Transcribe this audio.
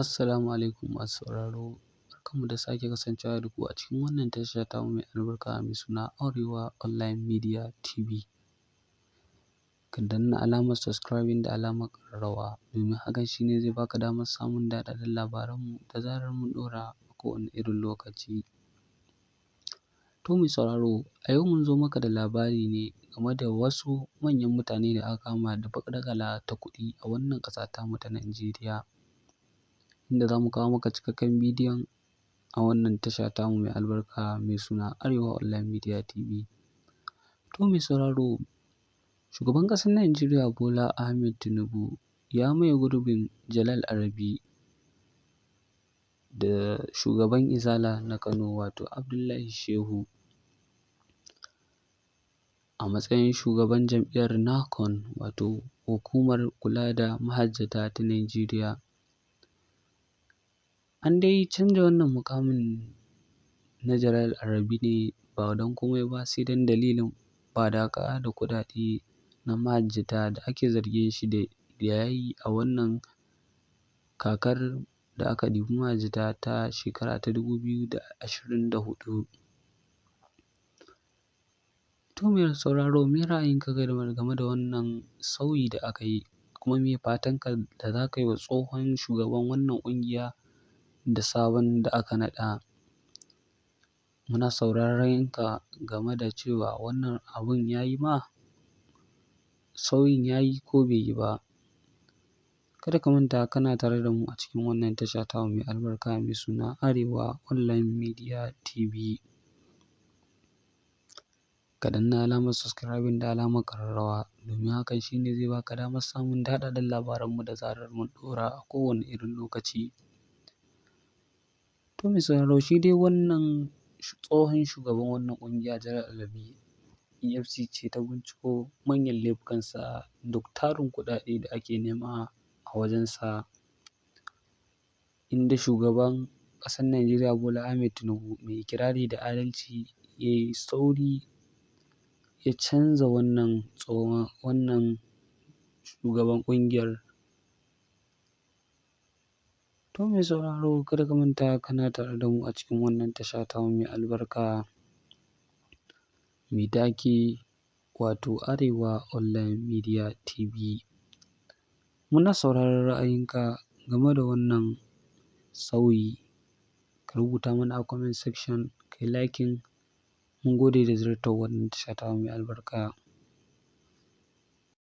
Assalamu alaikum masu sauraro, barkanmu da sake kasancewa da ku a cikin wannan tasha tamu mai albarka mai suna Arewa Online Media TV. Ka danna alamar subscribing da alamar ƙararrawa, domin hakan shi ne zai baka damar samun daɗaɗɗen labaranmu da zarar mun ɗora a kowane irin lokaci. To mai sauraro, a yau mun zo maka da labari ne game da wasu manyan mutane da aka kama da baɗakala ta kuɗi a wannan ƙasa tamu ta Najeriya. Inda za mu kawo maka cikakken bidiyon a wannan tasha tamu mai albarka mai suna Arewa Online Media TV. To mai sauraro, shugaban ƙasar Najeriya Bola Ahmed Tinubu ya maye gurbin Jalal Arabi da shugaban Izala na Kano, wato Abdullahi Shehu, a matsayin shugaban jam'iyyar NAHCON, wato hukumar kula da mahajjata ta Najeriya. An dai canza wannan muƙamin na Jalal Arabi ne ba don komai ba sai don dalilin wadaƙa da kuɗaɗe na mahajjata da ake zargin shi da ya yi a wannan kakar da aka ɗibi mahajjata ta shekara ta 2024. To mai sauraro, me ra'ayinka game da wannan sauyi da aka yi? Kuma me fatanka da za ka yi wa tsohon shugaban wannan ƙungiya da sabon da aka naɗa? Muna sauraron ka game da cewa wannan abun ya yi ma, sauyin ya yi ko bai yi ba. Kada ka manta kana tare da mu a cikin wannan tasha tamu mai albarka mai suna Arewa Online Media TV. Ka danna alamar subscribing da alamar ƙararrawa, domin hakan shi ne zai baka damar samun daɗaɗɗen labaranmu da zarar mun ɗora a kowane irin lokaci. To mai sauraro, shi dai wannan tsohon shugaban wannan ƙungiya Jalal Alabi, EFCC ce ta binciko manyan laifukansa da tarin kuɗaɗe da ake nema a wajensa, inda shugaban ƙasar Najeriya Bola Ahmed Tinubu mai ikirari da adalci ya yi sauri ya canza wannan tsohon wannan shugaban ƙungiyar. To mai sauraro, kada ka manta kana tare da mu a cikin wannan tasha tamu mai albarka mai take, wato Arewa Online Media TV. Muna sauraron ra'ayinka game da wannan sauyi. Ka rubuta mana a comment section, ka yi liking. Mun gode da ziyartar wannan tasha tamu mai albarka.